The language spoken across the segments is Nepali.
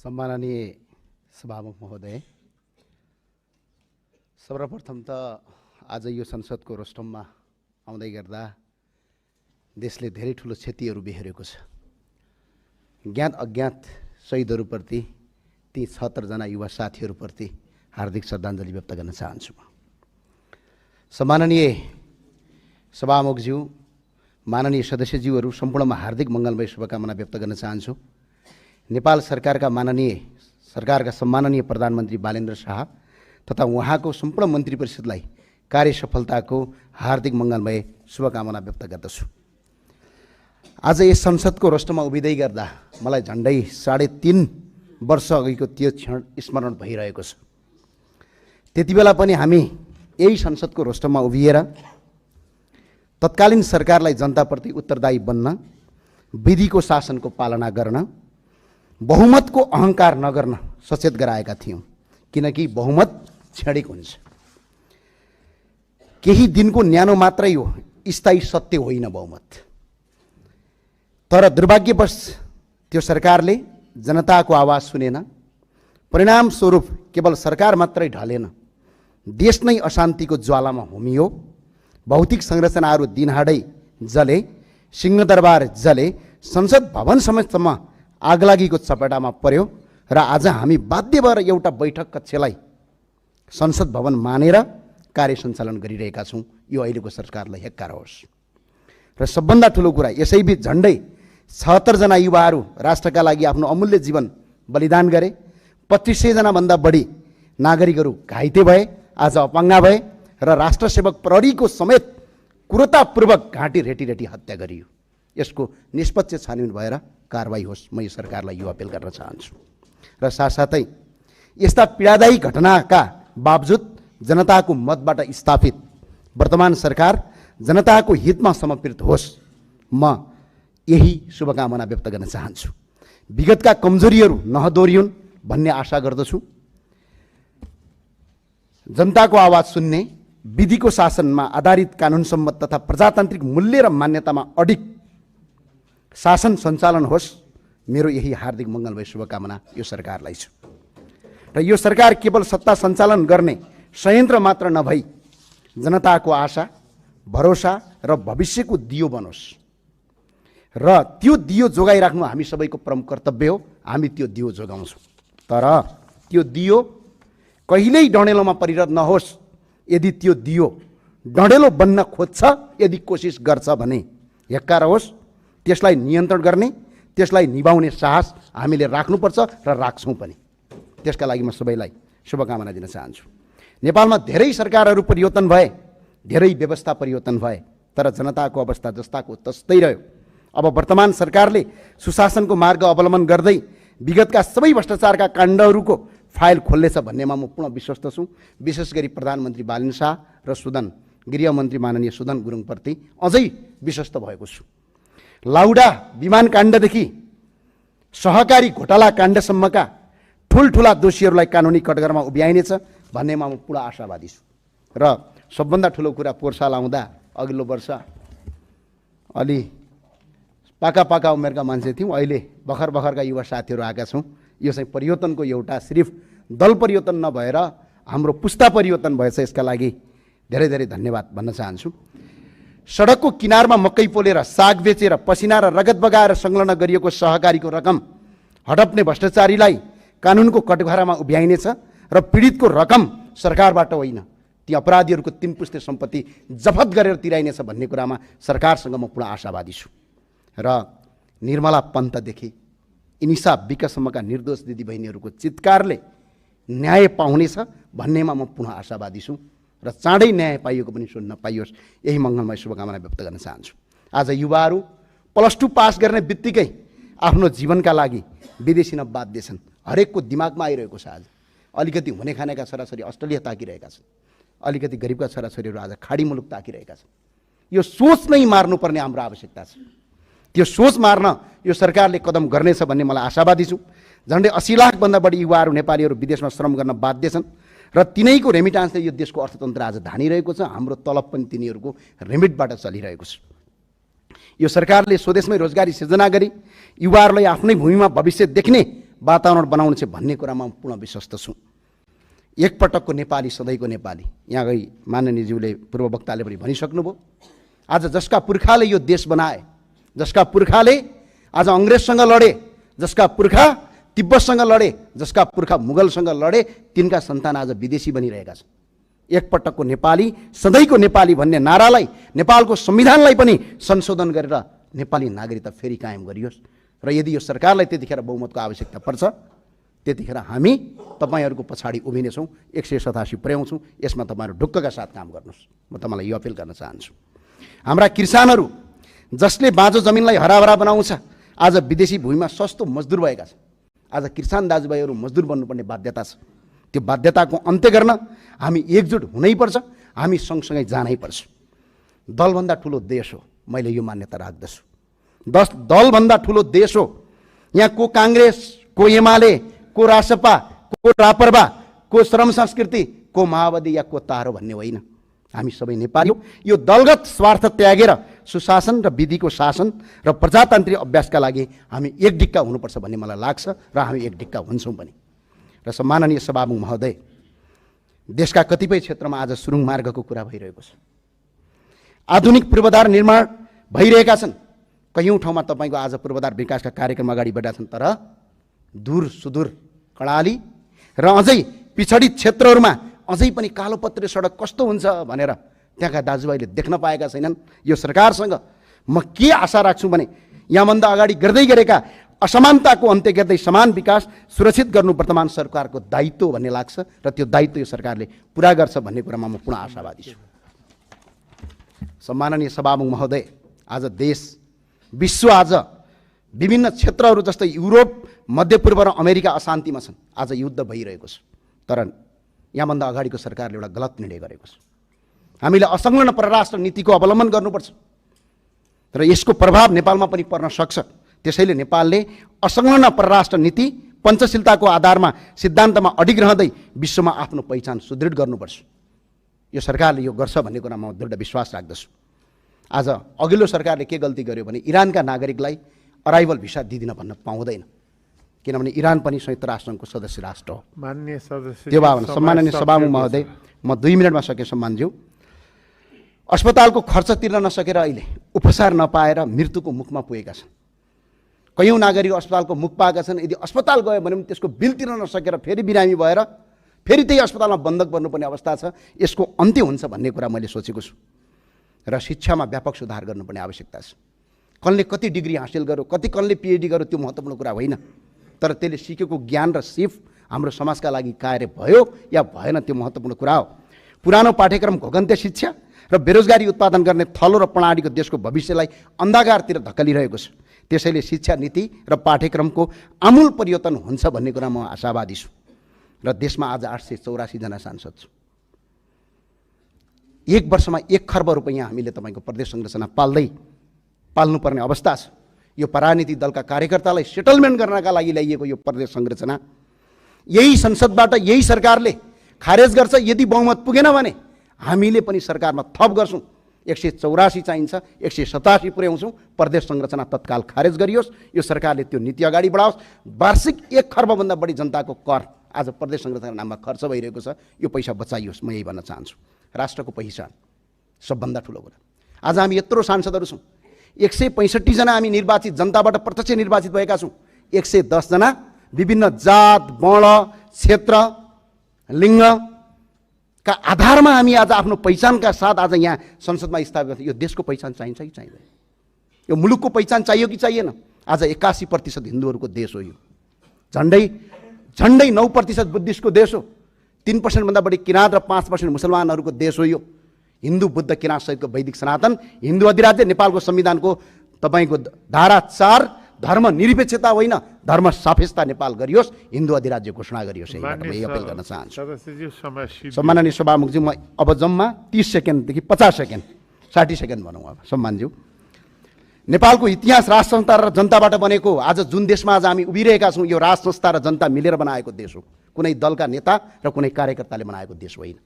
सम्माननीय सभामुख महोदय, सर्वप्रथम त आज यो संसदको रोस्टममा आउँदै गर्दा देशले धेरै ठुलो क्षतिहरू बेहोरेको छ। ज्ञात अज्ञात शहीदहरूप्रति ती 76 जना युवा साथीहरूप्रति हार्दिक श्रद्धाञ्जली व्यक्त गर्न चाहन्छु। सम्माननीय सभामुखज्यू, माननीय सदस्यज्यूहरू सम्पूर्णमा हार्दिक मङ्गलमय शुभकामना व्यक्त गर्न चाहन्छु। नेपाल सरकारका सम्माननीय प्रधानमन्त्री बालेन्द्र शाह तथा उहाँको सम्पूर्ण मन्त्री परिषदलाई कार्य सफलताको हार्दिक मङ्गलमय शुभकामना व्यक्त गर्दछु। आज यस संसदको रोस्टरमा उभिँदै गर्दा मलाई झन्डै 3.5 वर्ष अघिको त्यो क्षण स्मरण भइरहेको छ। त्यति बेला पनि हामी यही संसदको रोस्टरमा उभिएर तत्कालीन सरकारलाई जनताप्रति उत्तरदायी बन्न, विधिको शासनको पालना गर्न, बहुमतको अहङ्कार नगर्न सचेत गराएका थियौँ, किनकि बहुमत क्षणिक हुन्छ। केही दिनको न्यानो मात्रै हो, स्थायी सत्य होइन बहुमत। तर दुर्भाग्यवश त्यो सरकारले जनताको आवाज सुनेन। परिणामस्वरूप केवल सरकार मात्रै ढलेन, देश नै अशान्तिको ज्वालामा होमियो। भौतिक संरचनाहरू दिनहाडै जले, सिंहदरबार जले, संसद भवन समेतसम्म आगलागीको चपेटामा पर्यो र आज हामी बाध्य भएर एउटा बैठक कक्षलाई संसद भवन मानेर कार्य सञ्चालन गरिरहेका छौँ। यो अहिलेको सरकारलाई हेक्कार होस्। र सबभन्दा ठुलो कुरा, यसैबीच झन्डै 76 जना युवाहरू राष्ट्रका लागि आफ्नो अमूल्य जीवन बलिदान गरे। 2500 जनाभन्दा बढी नागरिकहरू घाइते भए, आज अपाङ्गा भए र राष्ट्रसेवक प्रहरीको समेत क्रूरतापूर्वक घाँटी रेटी हत्या गरियो। यसको निष्पक्ष छानबिन भएर कारवाही होस्, म यो सरकारलाई यो अपिल गर्न चाहन्छु। र साथसाथै यस्ता पीडादायी घटनाका बावजुद जनताको मतबाट स्थापित वर्तमान सरकार जनताको हितमा समर्पित होस्, म यही शुभकामना व्यक्त गर्न चाहन्छु। विगतका कमजोरीहरू नहदोरियुन् भन्ने आशा गर्दछु। जनताको आवाज सुन्ने, विधिको शासनमा आधारित कानुन सम्मत तथा प्रजातान्त्रिक मूल्य र मान्यतामा अडिग शासन सञ्चालन होस्, मेरो यही हार्दिक मङ्गलमय शुभकामना यो सरकारलाई छ। र यो सरकार केवल सत्ता सञ्चालन गर्ने संयन्त्र मात्र नभई जनताको आशा, भरोसा र भविष्यको दियो बनोस्। र त्यो दियो जोगाइराख्नु हामी सबैको प्रमुख कर्तव्य हो। हामी त्यो दियो जोगाउँछौँ। तर त्यो दियो कहिल्यै डढेलोमा परिणत नहोस्। यदि त्यो दियो डढेलो बन्न खोज्छ, यदि कोसिस गर्छ भने हेक्कार होस्। त्यसलाई नियन्त्रण गर्ने, त्यसलाई निभाउने साहस हामीले राख्नुपर्छ र राख्छौँ पनि। त्यसका लागि म सबैलाई शुभकामना दिन चाहन्छु। नेपालमा धेरै सरकारहरू परिवर्तन भए, धेरै व्यवस्था परिवर्तन भए, तर जनताको अवस्था जस्ताको तस्तै रह्यो। अब वर्तमान सरकारले सुशासनको मार्ग अवलम्बन गर्दै विगतका सबै भ्रष्टाचारका काण्डहरूको फाइल खोल्नेछ भन्नेमा म पूर्ण विश्वस्त छु। विशेष गरी प्रधानमन्त्री बालेन्द्र शाह र गृहमन्त्री माननीय सुदन गुरुङप्रति अझै विश्वस्त भएको छु। लाउडा विमान काण्डदेखि सहकारी घोटाला काण्डसम्मका ठुल्ठुला दोषीहरूलाई कानुनी कटघरामा उभ्याइनेछ भन्नेमा म पूर्ण आशावादी छु। र सबभन्दा ठुलो कुरा, पोहोर साल आउँदा अघिल्लो वर्ष अलि पाका उमेरका मान्छे थियौँ, अहिले भर्खरका युवा साथीहरू आएका छौँ। यो चाहिँ परिवर्तनको एउटा सिर्फ दल परिवर्तन नभएर हाम्रो पुस्ता परिवर्तन भएछ। यसका लागि धेरै धेरै धन्यवाद भन्न चाहन्छु। सडकको किनारमा मकै पोलेर, साग बेचेर, पसिना र रगत बगाएर संलग्न गरिएको सहकारीको रकम हडप्ने भ्रष्टाचारीलाई कानुनको कटघरामा उभ्याइनेछ र पीडितको रकम सरकारबाट होइन, ती अपराधीहरूको 3 पुस्ते सम्पत्ति जफत गरेर तिराइनेछ भन्ने कुरामा सरकारसँग म पूर्ण आशावादी छु। र निर्मला पन्तदेखि इनिसा विकसम्मका निर्दोष दिदीबहिनीहरूको चित्कारले न्याय पाउनेछ भन्नेमा म पुनः आशावादी छु। र चाँडै न्याय पाइएको पनि सुन्न पाइयोस्, यही मङ्गलमय शुभकामना व्यक्त गर्न चाहन्छु। आज युवाहरू +2 पास गर्ने बित्तिकै आफ्नो जीवनका लागि विदेशी न बाध्य छन्। हरेकको दिमागमा आइरहेको छ। आज अलिकति हुने खानेका छोराछोरी अस्ट्रेलिया ताकिरहेका छन्, अलिकति गरिबका छोराछोरीहरू आज खाडी मुलुक ताकिरहेका छन्। यो सोच नै मार्नुपर्ने हाम्रो आवश्यकता छ। त्यो सोच मार्न यो सरकारले कदम गर्नेछ भन्ने मलाई आशावादी छु। झन्डै 80 लाखभन्दा बढी युवाहरू नेपालीहरू विदेशमा श्रम गर्न बाध्य छन् र तिनैको रेमिटान्सले यो देशको अर्थतन्त्र आज धानिरहेको छ। हाम्रो तलब पनि तिनीहरूको रेमिटबाट चलिरहेको छ। यो सरकारले स्वदेशमै रोजगारी सृजना गरी युवाहरूलाई आफ्नै भूमिमा भविष्य देख्ने वातावरण बनाउनु छ भन्ने कुरामा म पूर्ण विश्वस्त छु। एकपटकको नेपाली सधैँको नेपाली। यहाँ गई माननीयज्यूले पूर्व वक्ताले पनि भनिसक्नुभयो, आज जसका पुर्खाले यो देश बनाए, जसका पुर्खाले आज अङ्ग्रेजसँग लडे, जसका पुर्खा तिब्बतसँग लडे, जसका पुर्खा मुगलसँग लडे, तिनका सन्तान आज विदेशी बनिरहेका छन्। एकपटकको नेपाली सधैँको नेपाली भन्ने नारालाई, नेपालको संविधानलाई पनि संशोधन गरेर नेपाली नागरिकता फेरि कायम गरियोस्। र यदि यो सरकारलाई त्यतिखेर बहुमतको आवश्यकता पर्छ, त्यतिखेर हामी तपाईँहरूको पछाडि उभिनेछौँ, 187 पुर्याउँछौँ। यसमा तपाईँहरू ढुक्कका साथ काम गर्नुहोस्। म तपाईँलाई यो अपिल गर्न चाहन्छु। हाम्रा किसानहरू जसले बाँझो जमिनलाई हराभरा बनाउँछ, आज विदेशी भूमिमा सस्तो मजदुर भएका छन्। आज किसान दाजुभाइहरू मजदुर बन्नुपर्ने बाध्यता छ। त्यो बाध्यताको अन्त्य गर्न हामी एकजुट हुनैपर्छ, हामी सँगसँगै जानैपर्छ। दलभन्दा ठुलो देश हो, मैले यो मान्यता राख्दछु। दलभन्दा ठुलो देश हो। यहाँ को काङ्ग्रेस, को एमाले, को रासपा, को रापरपा, को श्रम संस्कृति, को माओवादी या को तारो भन्ने होइन। हामी सबै नेपाली हो। यो दलगत स्वार्थ त्यागेर सुशासन र विधिको शासन र प्रजातान्त्रिक अभ्यासका लागि हामी एक डिक्का हुनुपर्छ भन्ने मलाई लाग्छ र हामी एक डिक्का हुन्छौँ पनि। र सम्माननीय सभामुख महोदय, देशका कतिपय क्षेत्रमा आज सुरुङ मार्गको कुरा भइरहेको छ। आधुनिक पूर्वाधार निर्माण भइरहेका छन्। कयौँ ठाउँमा तपाईँको आज पूर्वाधार विकासका कार्यक्रम अगाडि बढेका छन्, तर दूर सुदूर कर्णाली र अझै पिछडित क्षेत्रहरूमा अझै पनि कालोपत्रे सडक कस्तो हुन्छ भनेर त्यहाँका दाजुभाइले देख्न पाएका छैनन्। यो सरकारसँग म के आशा राख्छु भने यहाँभन्दा अगाडि गर्दै गरेका असमानताको अन्त्य गर्दै समान विकास सुरक्षित गर्नु वर्तमान सरकारको दायित्व भन्ने लाग्छ र त्यो दायित्व यो सरकारले पुरा गर्छ भन्ने कुरामा म पुनः आशावादी छु। सम्माननीय सभामुख महोदय, आज देश विश्व आज विभिन्न क्षेत्रहरू जस्तै युरोप, मध्यपूर्व र अमेरिका अशान्तिमा छन्। आज युद्ध भइरहेको छ, तर यहाँभन्दा अगाडिको सरकारले एउटा गलत निर्णय गरेको छ। हामीले असंलग्न परराष्ट्र नीतिको अवलम्बन गर्नुपर्छ र यसको प्रभाव नेपालमा पनि पर्न सक्छ। त्यसैले नेपालले असंलग्न परराष्ट्र नीति पञ्चशीलताको आधारमा सिद्धान्तमा अडिग रहँदै विश्वमा आफ्नो पहिचान सुदृढ गर्नुपर्छ। यो सरकारले यो गर्छ भन्ने कुरामा म दृढ विश्वास राख्दछु। आज अघिल्लो सरकारले के गल्ती गर्यो भने इरानका नागरिकलाई अराइभल भिसा दिदिन भन्न पाउँदैन, किनभने इरान पनि संयुक्त राष्ट्रसङ्घको सदस्य राष्ट्र हो। माननीय सदस्य, त्यो भएर सम्माननीय सभामुख महोदय, म 2 मिनटमा सके सम्मानज्यू, अस्पतालको खर्च तिर्न नसकेर अहिले उपचार नपाएर मृत्युको मुखमा पुगेका छन्। कयौँ नागरिक अस्पतालको मुख पाएका छन्। यदि अस्पताल गयो भने पनि त्यसको बिल तिर्न नसकेर फेरि बिरामी भएर फेरि त्यही अस्पतालमा बन्धक बन्नुपर्ने अवस्था छ। यसको अन्त्य हुन्छ भन्ने कुरा मैले सोचेको छु र शिक्षामा व्यापक सुधार गर्नुपर्ने आवश्यकता छ। कसले कति डिग्री हासिल गर्यो, कसले पिएचडी गर्यो, त्यो महत्त्वपूर्ण कुरा होइन, तर त्यसले सिकेको ज्ञान र सिप हाम्रो समाजका लागि कार्य भयो या भएन त्यो महत्त्वपूर्ण कुरा हो। पुरानो पाठ्यक्रम घोगन्ते शिक्षा र बेरोजगारी उत्पादन गर्ने थलो र प्रणालीको देशको भविष्यलाई अन्धाकारतिर धकेलिरहेको छ। त्यसैले शिक्षा नीति र पाठ्यक्रमको आमूल परिवर्तन हुन्छ भन्ने कुरा म आशावादी छु। र देशमा आज 884 जना सांसद छु। 1 वर्षमा 1 खर्ब रुपैयाँ हामीले तपाईँको प्रदेश संरचना पाल्नुपर्ने अवस्था छ। यो परानीतिक दलका कार्यकर्तालाई सेटलमेन्ट गर्नका लागि ल्याइएको यो प्रदेश संरचना यही संसदबाट यही सरकारले खारेज गर्छ। यदि बहुमत पुगेन भने हामीले पनि सरकारमा थप गर्छौँ। 184 चाहिन्छ, 187 पुर्याउँछौँ। प्रदेश संरचना तत्काल खारेज गरियोस्। यो सरकारले त्यो नीति अगाडि बढाओस्। वार्षिक 1 खर्बभन्दा बढी जनताको कर आज प्रदेश संरचना नाममा खर्च भइरहेको छ। यो पैसा बचाइयोस्। म यही भन्न चाहन्छु। राष्ट्रको पहिचान सबभन्दा ठुलो कुरा। आज हामी यत्रो सांसदहरू छौँ। 165 जना हामी निर्वाचित जनताबाट प्रत्यक्ष निर्वाचित भएका छौँ। 110 जना विभिन्न जात, वर्ण, क्षेत्र, लिङ्गका आधारमा हामी आज आफ्नो पहिचानका साथ आज यहाँ संसदमा स्थापित। यो देशको पहिचान चाहिन्छ कि चाहिँदैन? यो मुलुकको पहिचान चाहियो कि चाहिएन? आज 81% हिन्दूहरूको देश हो। यो झन्डै 9% बुद्धिस्टको देश हो। 3%भन्दा बढी किराँत र 5% मुसलमानहरूको देश हो। यो हिन्दू, बुद्ध, किराँत सहितको वैदिक सनातन हिन्दू अधिराज्य नेपालको संविधानको तपाईँको धारा 4 धर्म निरपेक्षता होइन, धर्म सापेक्षता नेपाल गरियोस्, हिन्दू अधिराज्य घोषणा गरियोस्। यही अपिल गर्न चाहन्छु। सम्माननीय सभामुखज्यू, म अब जम्मा 30 सेकेन्डदेखि 50 सेकेन्ड 60 सेकेन्ड भनौँ अब सम्मानज्यू। नेपालको इतिहास राज संस्था र जनताबाट बनेको। आज जुन देशमा आज हामी उभिरहेका छौँ, यो राज संस्था र जनता मिलेर बनाएको देश हो। कुनै दलका नेता र कुनै कार्यकर्ताले बनाएको देश होइन।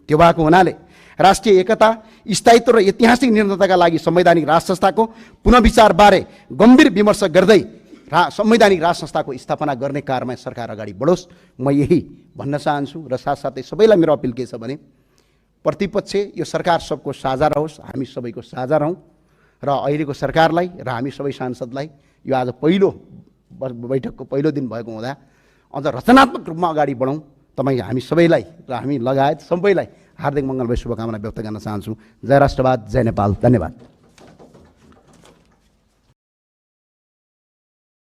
त्यो भएको हुनाले राष्ट्रिय एकता, स्थायित्व र ऐतिहासिक निर्णयताका लागि संवैधानिक राज संस्थाको पुनर्विचारबारे गम्भीर विमर्श गर्दै संवैधानिक राज संस्थाको स्थापना गर्ने कार्यमा सरकार अगाडि बढोस्। म यही भन्न चाहन्छु र साथसाथै सबैलाई मेरो अपिल के छ भने प्रतिपक्ष यो सरकार सबको साझा रहोस्, हामी सबैको साझा रहौँ र अहिलेको सरकारलाई र हामी सबै सांसदलाई यो आज पहिलो बैठकको पहिलो दिन भएको हुँदा अझ रचनात्मक रूपमा अगाडि बढौँ। तपाईँ हामी सबैलाई र हामी लगायत सबैलाई हार्दिक मङ्गलमय शुभकामना व्यक्त गर्न चाहन्छु। जय राष्ट्रवाद, जय नेपाल, धन्यवाद।